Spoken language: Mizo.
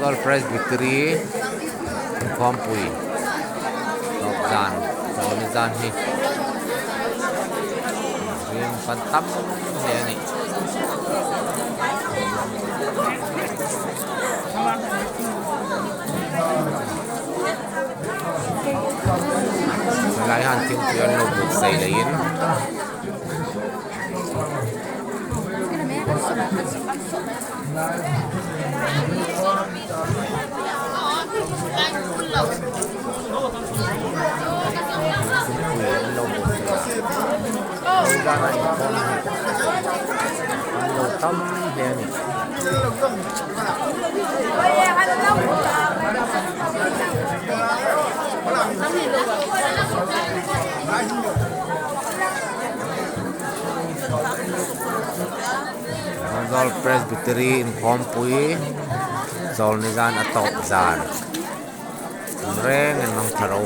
Aizawl Presbytery inkhawmpui tawp zan chawlni zan hi mihring kan tam hle a ni. Helai hian thingpui an lo buk sei leiin. Thingpui an lo buk sei a lo zan a inkhawm hi an lo tam hle a ni. Aizawl Presbytery inkhawmpui chawlni zan a tawp zan reng in mang thla ro.